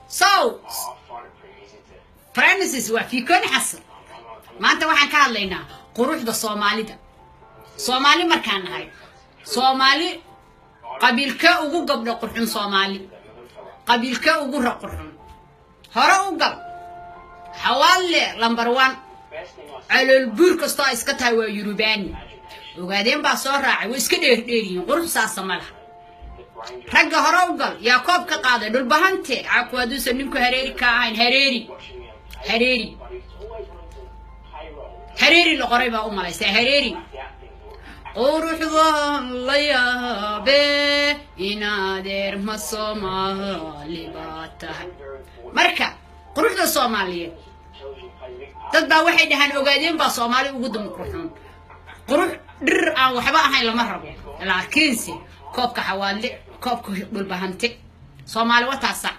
So Francis waa Fiikooni Xasan. Maanta waxaan ka hadlaynaa quruxda Soomaalida. Soomaali markaan nahay, Soomaali qabiilkee ugu gabdho qurxun? Soomaali qabiilkee ugu rag qurxun? Hore u gal. Xawaalle number 1, calool buur kastoo ay iska tahay waa Yurubaani. Ogaadeen baa soo raacay, way iska dheerdheeryihiin, qurux saasa ma laha. Ragga hore u gal, yaa koob ka qaaday? Dhulbahante. Caku hadduusan ninku hareeri ka ahayn, hareeri hareeri hareeri la qoray baa u malaysaa. Hareeri quruxdan la yaabe, inaadeer ma Soomaali baa tahay? Marka quruxda Soomaaliyeed, dad baa waxay dhahaan Ogaadeen baa Soomaali ugu dum qurxun. Qurux dhir aan waxba ahayn lama rabo, laakiinse koobka Xawaadle, koobka Dhulbahante, Soomaali wataasa.